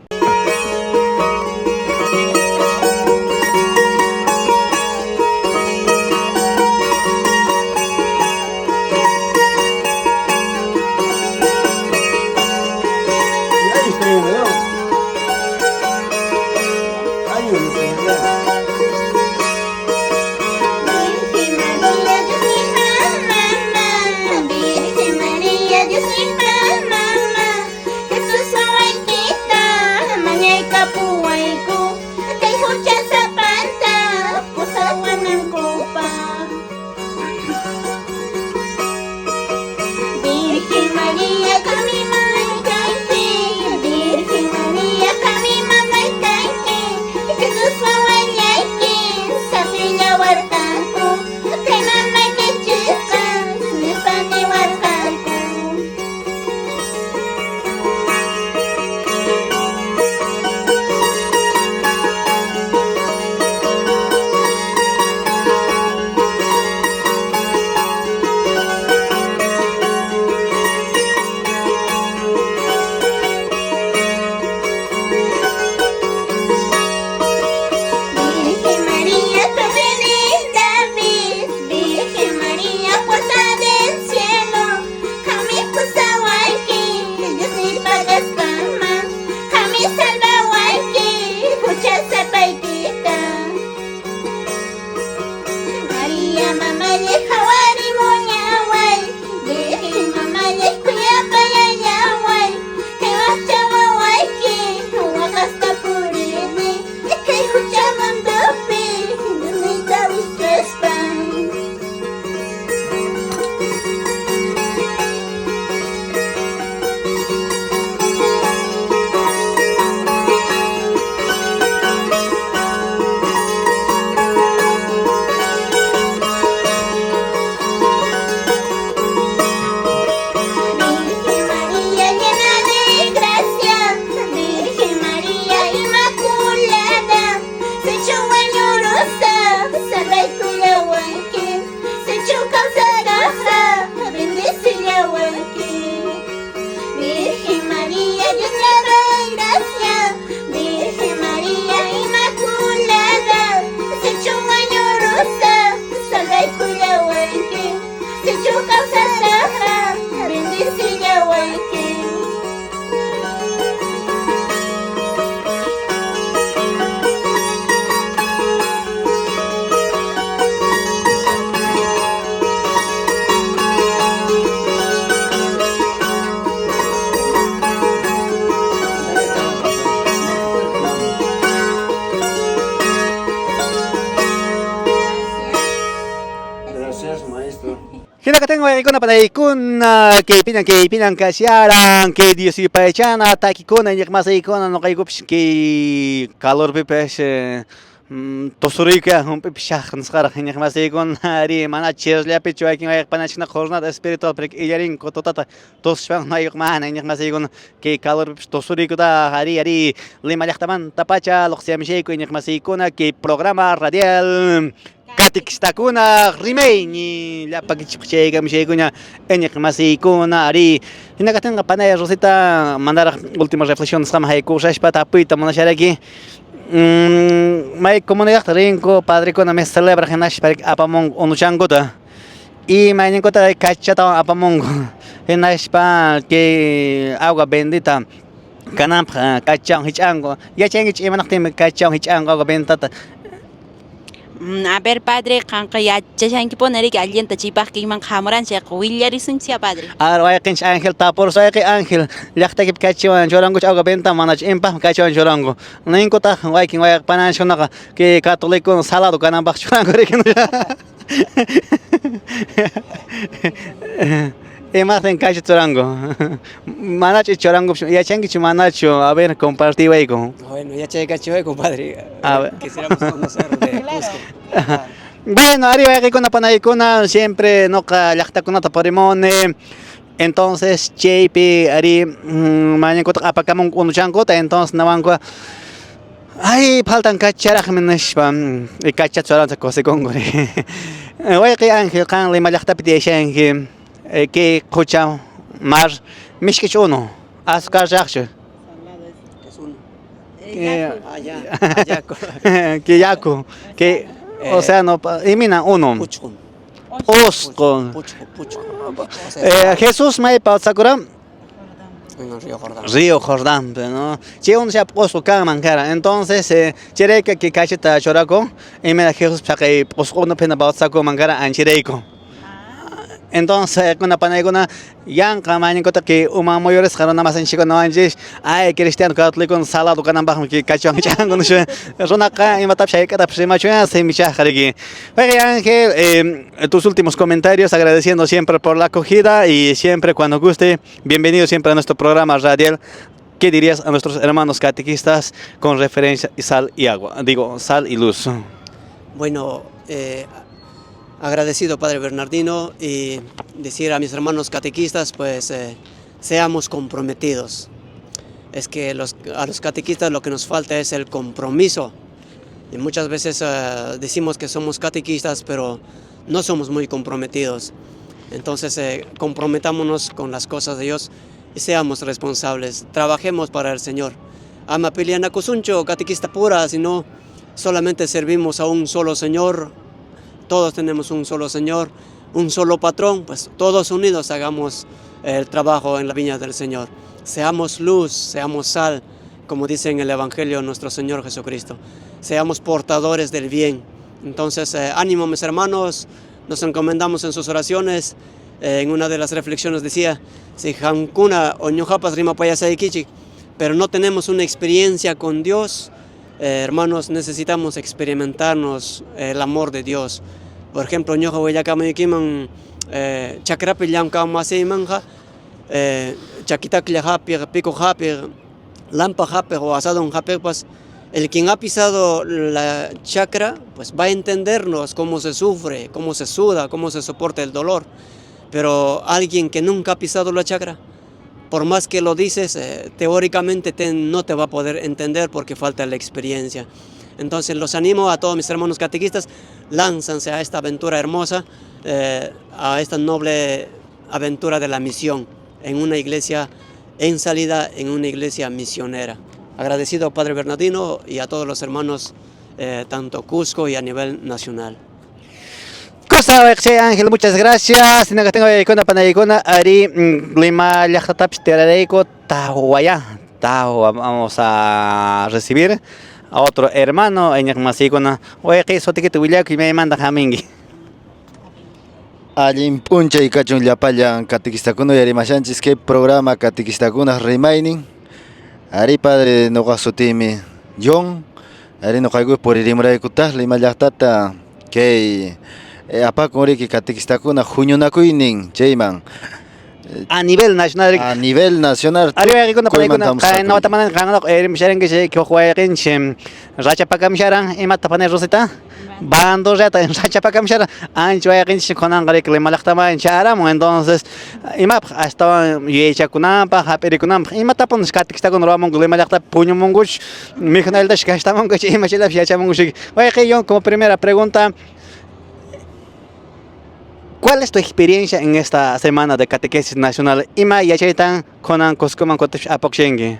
B: Wayqikuna panaykuna kaypinan kaypinan kasharan kay Dios yupaychana takikuna iñiqmasiykuna noqaykupish kay calorpipish tusuriykuya hump'ipi shaq nisqaraq iñiqmasiykuna ari mana chirllapichu wakin wayqipanachiskuna jornada espiritual pero illarinku tutata tususpanku noqaykuqa mana iñiqmasiykuna kay calorpipish tusuriykutaq ari ari Lima llaqtamantapacha luqsiyamushayku iñiqmasiykuna kay programa radial Katikistakuna rimayñi llapakichikpaq chayaykamushaykuña iñiqmasiykuna arí hina kaqtinqa panaya Rosita manaraq última reflexión nisqaman haykushaspa tapuyta munasharayki may comunidadta rinku padrekuna misa celebraq hinaspa apamunku unuchankuta y mayninkuta kachatawan apamunku hinaspa kay agua bendita kananpaq kachawan hich'anku yachankichik imanaqtinmi kachawan hich'anku agua benditata.
A: A ver, padre, qanqa yachashankipuni riki allinta chaypaqqa imanqa hamuran chayqa willarisunchis padre.
B: A ver, wayqinchik Ángel tapurus, wayqi Ángel, llaqtaykipi kachiwan churankuchu agua bendita manachu impaqmi kachiwan churanku. Ninkutaq wakin wayqi kay católico salado kananpaq churanku riki. Imaqtin kachi churanku. Manachu churankupish yachankichu manachu a ver compartiwayku.
F: Bueno, yachaykachiwayku padre. A ver. Quisiéramos conocer de Cusco.
B: Bueno, ari wayqikuna panaykuna siempre noqa llaqtakunata purimuni. Entonces chaypi ari mañankutaq apakamunku unuchankuta entonces nawanku ay faltan kacharaqmi nispa kacha churancha kusikunku Wayqi Ángel qan Lima llaqtapi tiyashanki kay qucha mar mishk'ichu unu azúcar llaqchu Kay yaku kay océano imina unu
F: Puchqu.
B: Usqu.
F: Puchqu, puchqu.
B: Jesús maypi bautizakuran?
F: En el río Jordán.
B: Río Jordán, ¿no? Chay unu chaypi p'usqu kanman karan. Entonces, chayrayku kay kachita churakun, imina Jesús chaqay p'usqu unupi hina bautizakunman karan anchayrayku. Entonces, kuna panaykuna yanqa mañankuta kay uma muyurisqa runa masinchikkuna niwanchis, ay cristiano católico salado kananpaqmi kay kachiwan hich'anku nispa. Runaqa imatapish hayk'atapish rimachuyan simichaqqa riki. Wayqi Ángel, tus últimos comentarios, agradeciendo siempre por la acogida y siempre cuando guste, bienvenido siempre a nuestro programa radial. ¿Qué dirías a nuestros hermanos catequistas con referencia a sal y agua? Digo, sal y luz.
F: Bueno, agradecido Padre Bernardino y decir a mis hermanos catequistas, pues seamos comprometidos. Es que a los catequistas lo que nos falta es el compromiso. Y muchas veces decimos que somos catequistas, pero no somos muy comprometidos. Entonces, comprometámonos con las cosas de Dios y seamos responsables. Trabajemos para el Señor. Ama pilianakusunchu, catequista pura, sino solamente servimos a un solo Señor. Todos tenemos un solo Señor, un solo patrón, pues todos unidos hagamos el trabajo en la viña del Señor. Seamos luz, seamos sal, como dice en el Evangelio nuestro Señor Jesucristo. Seamos portadores del bien. Entonces, ánimo mis hermanos, nos encomendamos en sus oraciones. En una de las reflexiones decía, si jankuna o ñujapas rimapayasaykichik, pero no tenemos una experiencia con Dios, hermanos, necesitamos experimentarnos el amor de Dios. Por ejemplo, ñuqa willakamaykiman chakrapi llamk'amasiymanqa chakitaklla hapiq, pico hapiq, lampa hapiq o asadón hapiqpas, el quien ha pisado la chacra, pues va a entendernos cómo se sufre, cómo se suda, cómo se soporta el dolor. Pero alguien que nunca ha pisado la chacra, por más que lo dices, teóricamente no te va a poder entender porque falta la experiencia. Entonces los animo a todos mis hermanos catequistas, lánzanse a esta aventura hermosa, a esta noble aventura de la misión, en una iglesia en salida, en una iglesia misionera. Agradecido Padre Bernardino y a todos los hermanos, tanto Cusco y a nivel nacional.
B: Cosa Ángel, muchas gracias. Sino que tengo con panaykuna ari Lima llaqtatapis tirarayku Tahuaya. Tahua vamos a recibir a otro hermano iñiqmasikuna. Wayqi sutikita willakuy maymanta haminki.
G: Allin p'unchay kachun llapallan katikistakuna uyarimashanchis kay programa katikistakuna rimaynin. Ari padre nuqa sutiymi John. Ari nuqayku puririmuraykutaq Lima llaqtata kay Apakun riki katikistakuna huñunakuynin chayman.
B: A nivel nacional.
G: A nivel nacional.
B: Ari wayqikuna panaykuna qayna watamantan qanqa uyarimusharanki huk wayqinchik rachapakamusharan imata panay Rosita bandurriata rachapakamusharan ancha wayqinchik kunanqa riki Lima llaqtaman chayaramun entonces imapaq astawan yuyaychakunanpaq hap'irikunanpaq imatapunis katikistakuna ruwamunku Lima llaqtapi puñumunkuchu mikhunallatachu gashtamunkuchu ima chayllapas yachamunkuchu wayqiy yo como primera pregunta. ¿Cuál es tu experiencia en esta semana de catequesis nacional? Ima yachaytan kunan Cuscoman kutish apakushanki?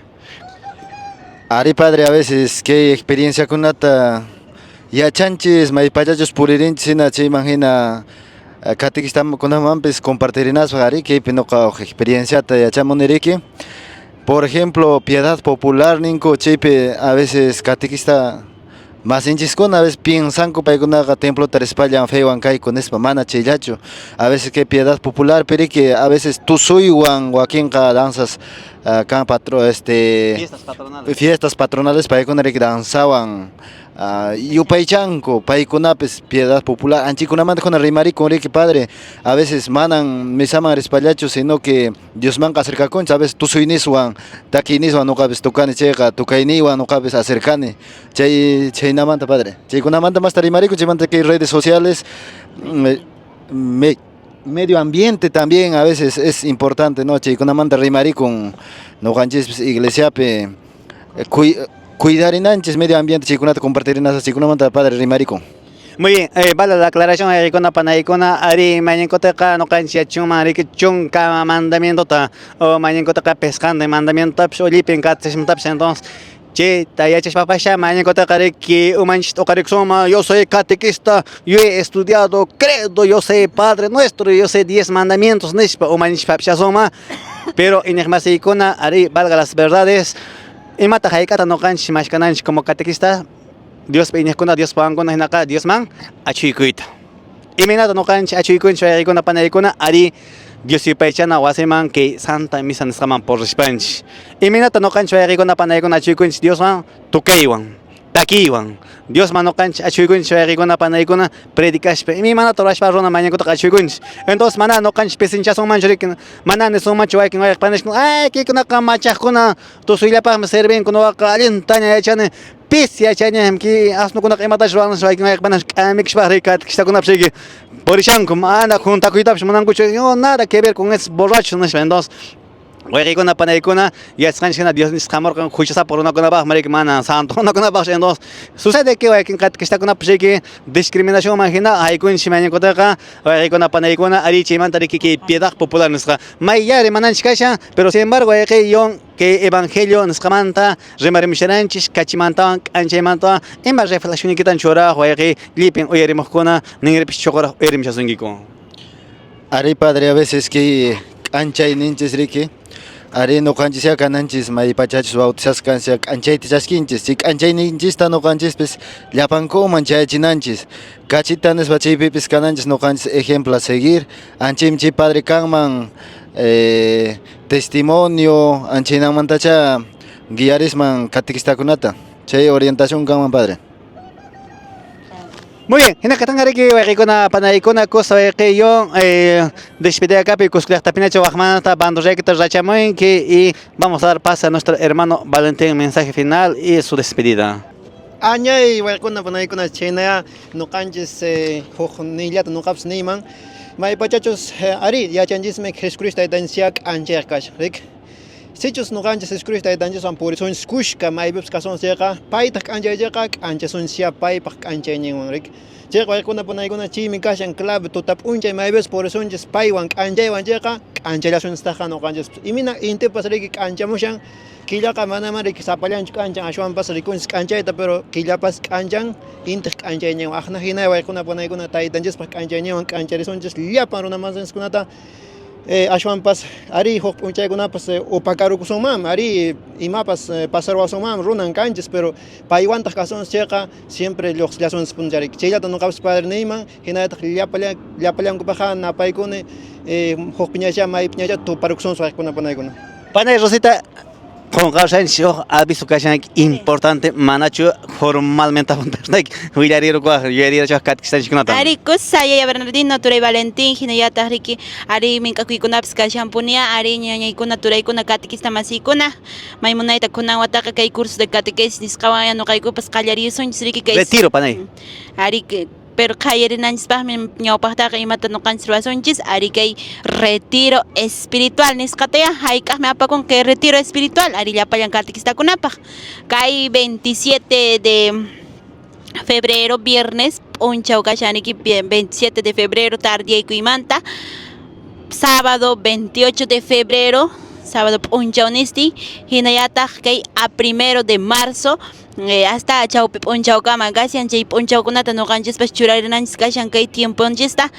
G: Ari padre, a veces kay experienciakunata yachanchis maypachachus puririnchis hina chayman hina katequistakunamanpis compartirinaspa ari kaypi nuqa huk experienciata yachamuni riki. Por ejemplo, piedad popular ninku chaypi a veces catequista masinchiskuna a veces piensanku paykunaqa templota rispallan fewan kayku nispa mana chayllachu. A veces kay piedad popular piriki a veces tusuywan wakinqa danzas kan patro este
B: Fiestas patronales.
G: Fiestas patronales paykuna riki danzawan yupaychanku paykunapis piedad popular anchikunamanta kuna rimarikun riki padre a veces manan misaman rispallachu sino que Diosmanqa acercakunchis a veces tusuyniswan takiyniswan nuqapis tukani chayqa tukayniywan nuqapis acercani chay chaynamanta padre chaykunamanta masta rimarikun chaymanta kay redes sociales medio ambiente también a veces es importante no chaykunamanta rimarikun nuqanchispis iglesiapi cuidarinanchis medio ambiente chaykunata compartirinaspa chaykunamanta padre rimarikun.
B: Muy bien, vale la aclaración, wayqikuna panaykuna, ari mañankuteqa nuqanchik yachunman riki chunka mandamientota o mañankuteqa pisqantin mandamientotapis o llipin catecismotapis entonces chayta yachashpapasha mañankuteqa riki umanchikta uqarikusunman yo soy catequista, yo he estudiado credo, yo sé Padre Nuestro, yo sé 10 mandamientos nishpa umanchikpa hap'ishasunman pero iñiqmasiykuna ari valga las verdades imata hayk'ata nuqanchik mashkananchik como catequista Diospa iñiqkuna Diospa wawankuna hinaqa Diosman achuykuyta. Imaynata nuqanchik achuykunchik wayqikuna panaykuna ari Dios yupaychana wasiman kay Santa Misa nisqaman purishpanchik. Imaynata nuqanchik wayqikuna panaykuna achuykunchik Diosman tukaywan, takiywan. Diosman nuqanchik achuykunchik wayqikuna panaykuna predicashpa imaymanata rurashpa runa mañakutaqa achuykunchik. Entonces mana nuqanchik pisinchasunmanchu riki mana nisunmanchu wakin wayqi panachkuna ay kaykunaqa machaqkuna tusuyllapaqmi sirvinku nuqaqa allintaña yachani pis yachani ki asnukunaqa imatash ruwanaspa wakin wayqi panas k'amikushpaq riki catequistakunapish riki purishanku mana juntakuytapish munankuchu yo nada que ver con esos borrachos nishpa entonces wayqikuna panaykuna yachasqanchik hina Diosninchik hamurqan huchasapa runakunapaqmi riki mana santo runakunapaqchu entonces sucede que wakin catequistakunapish riki discriminacionman hina haykunchik mañakutaqa wayqikuna panaykuna ari chaymanta riki kay piedad popular nisqa may rimananchik kashan pero sin embargo wayqiy yon kay evangelio nisqamanta rimarimusharanchik kachimantawan k'anchaymantawan ima reflexioniykitan churaq wayqiy llipin uyarimuqkuna ninripis chuquraq uyarimushasunkiku.
G: Ari padre a veces kay k'anchayninchis riki ari nuqanchis kananchis maypachachus bautizasqa kanchis k'anchayta chaskinchis chay k'anchayninchista nuqanchispis llapankuman chayachinanchis kachita nispa chaypipis kananchis nuqanchis ejemplo a seguir anchaymi chay padre kanman testimonio anchaynanmantacha guiarisman catequistakunata chay orientación kanman padre.
B: Muy bien, hina katanqa riki wayqikuna panaykuna kusa wayqiyon despedida Cusco llaqtapinacha waqmanta bandurriaykita rachamunki y vamos a dar paso a nuestro hermano Valentín mensaje final y su despedida.
C: Añay wayqikuna panaykuna chaynaya nuqanchis huk niyllata nuqapis niyman maypachachus ari yachanchismi Jesucristo taytanchik k'anchayaq kashan riki sichus nuqanchis Jesucristo taytanchiswan purisunchis kushka maypipas kasunchis chayqa paytaq k'anchaychayqa k'anchasunchis paypaq k'anchayninwan riki chayqa wayqikuna panaykuna chaymi kashan clave tuta p'unchay maypipas purisunchis paywan k'anchaywan chayqa k'anchallasunchistaqqa nuqanchispis imina intipas riki k'anchamushan killaqa manaman riki sapallanchu k'anchan ashwanpas rikunchis k'anchayta pero killapas k'anchan intiq k'anchayninwan aqna hina wayqikuna panaykuna taytanchispaq k'anchayninwan k'ancharisunchis llapan runamasinchikkunata ashwanpas ari huk p'unchaykunapas upakarukusunmanmi ari imapas pasarwasunmanmi runan kanchis pero paywantaq kasunchis chayqa siempre lluqsillasunchis puncharik chayllata nuqapis padre niyman hinallataq llapallankupaqqa napaykuni huk piñacha maypiñacha tuparukusunchis wayqikuna panaykuna.
B: Panay Rosita, qunqarshanchik huk aviso kashan importante manachu Formalmente apuntasnayki willarirukuwaq yuyarirachiwaq katikisqanchikkunata.
A: Ari kusa yaya Bernardino turay Valentín hinallataq riki ari mink'akuykunapis kashanpunia ari ñañaykuna turaykuna katikista masiykuna may munayta kunan wataqa kay curso de catequesis nisqawan ya nuqaykupas qallariyusunchis riki kay
B: Retiro panay.
A: Ari pero qallarinanchispaqmi ñawpaqtaqa imata nuqanchis ruwasunchis ari kay retiro espiritual nisqataya hayk'aqmi apakun kay retiro espiritual ari llapallan catequistakunapaq kay 27 de febrero viernes p'unchaw kashan riki 27 de febrero tardiyaykuymanta sábado 28 de febrero sábado p'unchaw nisti hinallataq kay a 1 de marzo hasta chawpi p'unchawkama kashan chay p'unchawkunata nuqanchispas churarinanchis kashan kay tiemponchista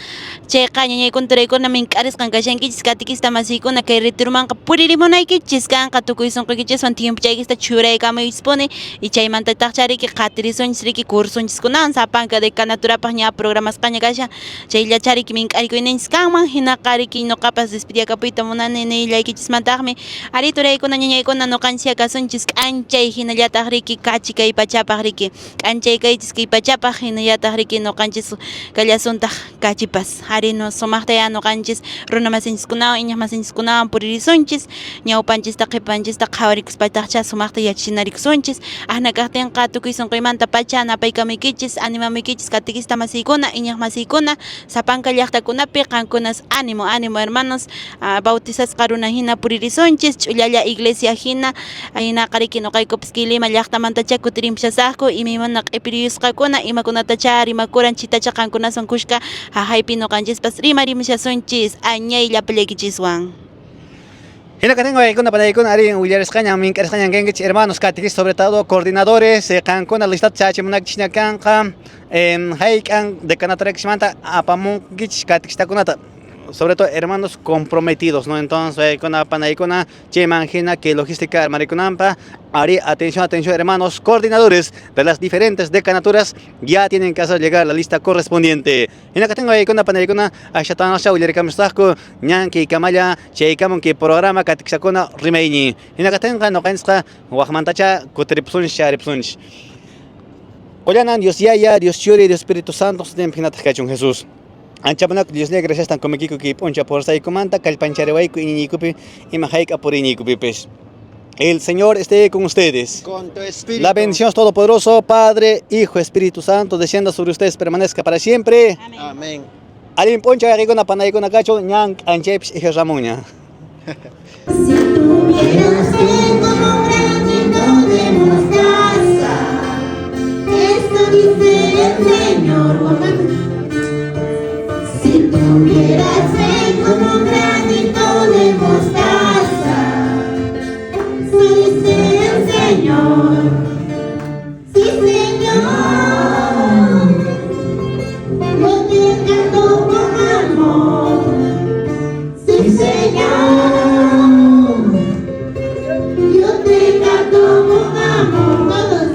A: chayqa ñañaykuna turaykuna mink'arisqan kashankichis katikista masiykuna kay retiromanqa puririmunaykichis kanqa tukuy sunquykichiswan tiempochaykista churaykamuychispuni y chaymantataqcha riki qatirisunchis riki cursonchiskunawan sapanka decanaturapaq ña programasqaña kashan chayllacha riki mink'arikuyninchis kanman hinaqa riki nuqapas despediakapuyta munani nillaykichismantaqmi ari turaykuna ñañaykuna nuqanchis kasunchis k'anchay hinallataq riki kachi kay pachapaq riki k'anchay kaychis kay pachapaq hinallataq riki nuqanchis kallasuntaq kachipas ari no sumaqta ya nuqanchis runa masinchiskunawan iñaq masinchiskunawan puririsunchis ñawpanchista qhipanchista qhawarikuspataqcha sumaqta yachachinarikusunchis ahna kaqtinqa tukuy sunquymanta pacha napaykamuykichis animamuykichis katikista masiykuna iñaq masiykuna sapanka llaqtakunapi qankunas ánimo ánimo hermanos bautizasqa runa hina puririsunchis ch'ullalla iglesia hina hinaqa riki nuqaykupas kay Lima llaqtamantacha kutirinpishasaqku imaymana q'ipiriyusqakuna imakunatacha rimakuran chitacha qankunaswan kushka hahaypi nuqanchispas rimarimushasunchis añay llapallaykichiswan.
B: Hina katinqa waykuna panaykuna ari willarisqañan mink'arisqañan kankichis hermanos catequistas sobre todo coordinadores qankuna listata chachimunaykichis kanqa hayk'an decanaturaykichmanta apamunkichis catequistakunata sobre todo hermanos comprometidos, ¿no? Entonces, waykuna panaykuna chayman hina que logística armarikunampa ari atención, atención hermanos coordinadores de las diferentes decanaturas ya tienen que hacer llegar la lista correspondiente. Hina katinqa waykuna panaykuna ashatanasha willarikamusaqku ñanki kamalla chaykamun kay programa katikisakuna rimayni. Hina katinqa nuqanchisqa waqmantacha kutiripusunchis charipusunchis. Qollanan Dios Yaya, Dios Churi, Dios Espíritu Santo, sutinpi hinataq kachun Jesús. Anchapunaku Dios niya gracias tan kumikiko kay p'unchaw pursaykumanta kallpanchariwayku iñiñiykupi ima hayk'a puriñiykupipis. El Señor esté con ustedes.
C: Con tu espíritu.
B: La bendición Todopoderoso, Padre, Hijo, Espíritu Santo, descienda sobre ustedes, permanezca para siempre.
A: Amén.
C: Amén.
B: Allin p'unchaw waykikuna panaykuna kachun ñan k'anchaypis hija Ramonña.
E: Si tuvieras fe como un granito de mostaza, esto dice el Señor. Si tuvieras fe como un granito de mostaza, eso dice el Señor. Sí, Señor, yo te canto con amor. Sí, Señor, yo te canto con amor. Todos.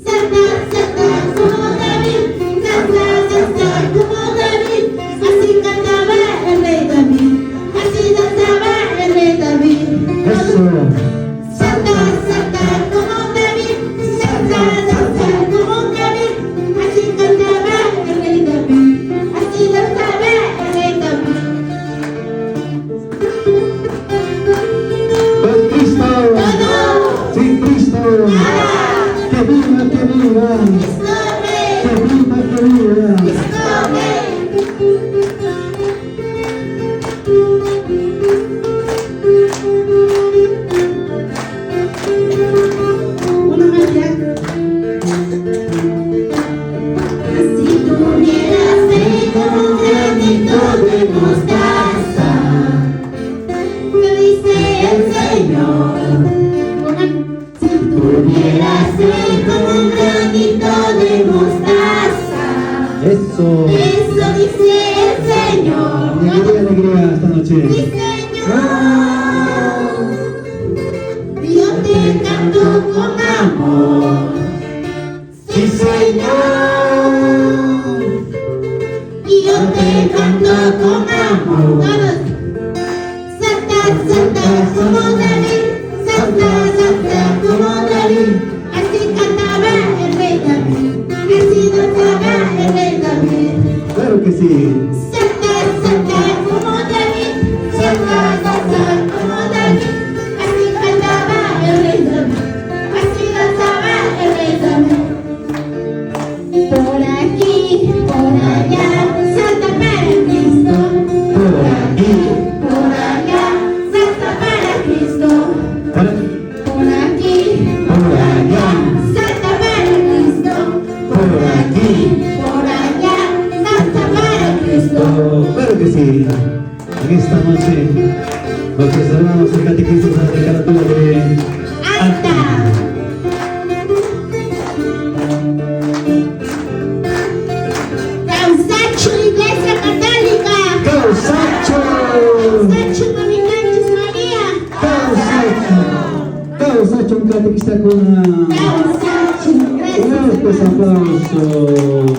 E: Salta, salta como David, salta, salta como David. Así cantaba el rey David, así danzaba el rey David.
G: Eso.
E: Salta, salta como David, salta, salta como David. Así cantaba el rey David, así danzaba el rey David.
G: Con Cristo.
E: Todo.
G: Sin Cristo.
E: Nada.
G: Que viva, que viva.
E: Cristo Rey.
G: Que viva, que viva.
E: Cristo Rey. Uno más ya. Si tuvieras fe como un granito de mostaza, te dice el Señor. Si tuvieras fe como un granito de mostaza,
G: Eso.
E: eso dice el Señor.
G: Alegría, alegría esta noche.
E: Sí, Señor, yo te canto con amor. Sí, Señor, yo te canto con amor. Todos. Salta, salta como David, salta, salta como David. Así cantaba
H: sí.
E: Salta, salta como David, salta, salta como David. Así cantaba el rey David, así danzaba el rey David. Por aquí, por allá, salta para Cristo.
H: Por aquí,
E: Por allá, salta para Cristo.
H: por,
E: Por aquí,
H: por allá,
E: salta para Cristo.
H: por aquí.
E: Por allá, salta para Cristo.
H: Claro que sí. En esta noche, nuestros hermanos y catequistas de la decanatura de
E: ¡Alta! ¡Kawsachun, Iglesia Católica!
H: ¡Kawsachun!
E: ¡Kawsachun, Mamikanchis María!
H: ¡Kawsachun! ¡Kawsachun, catequistakuna!
E: ¡Kawsachun! Gracias,
H: ¡Fuertes
E: hermanos.
H: aplausos!